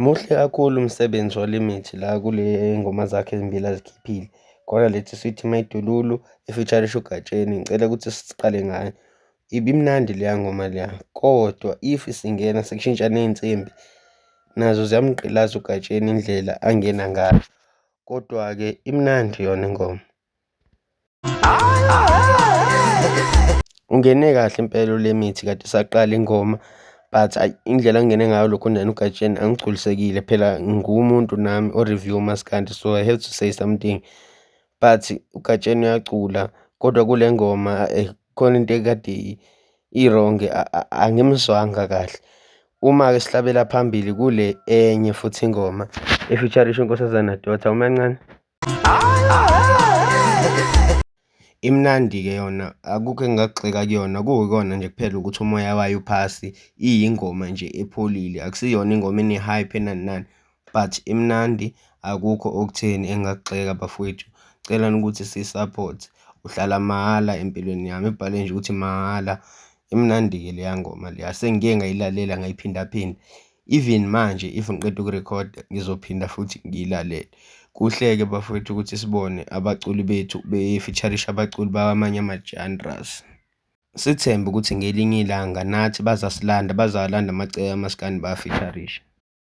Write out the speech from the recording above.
Muhle kakhulu umsebenzi waLimit la kule ngoma zakhe ezimbili azikhiphile. Khona le ethi Sweet Mayidululu e-feature-risha uGatsheni, ngicela ukuthi siqale ngayo. Ibimnandi leya ngoma leya, kodwa if singena sekushintsha ney'nsimbi nazo ziyamgqilaza uGatsheni indlela angena ngayo, kodwa-ke imnandi yona ingoma. Ungene kahle impela uLimit kade isaqala ingoma but ayi indlela angene ngayo lokhunjani uGatsheni angigculisekile phela ngumuntu nami o-review-a umaskandi so I have to say something. But uGatsheni uyacula kodwa kule ngoma khona into ekade i-wrong angimzwanga kahle. Uma-ke sihlabela phambili kule enye futhi ingoma e-feature-risha uNkosazana Daughter, uMancane. Imnandi-ke yona akukho engingakugxeka kuyona kuwukona nje kuphela ukuthi umoya wayo uphasi, iyingoma nje epholile akusiyona ingoma ene-hype enani nani but imnandi akukho okutheni engingakugxeka bafowethu. Cela ukuthi siyi-support-e, uhlala mahhala empilweni yami, ibhalwe nje ukuthi mahhala. Imnandi-ke leya ngoma leya sengike ngayilalela ngayiphindaphinda. Even manje if ngiqeda ukurekhoda ngizophinda futhi ngiyilalele. Kuhle-ke bafowethu ukuthi sibone abaculi bethu be-feature-risha abaculi bamanye ama-genres. Sithembe ukuthi ngelinye ilanga nathi bazasilanda, bazawalanda amaciko kamaskandi bawa-feature-rishe.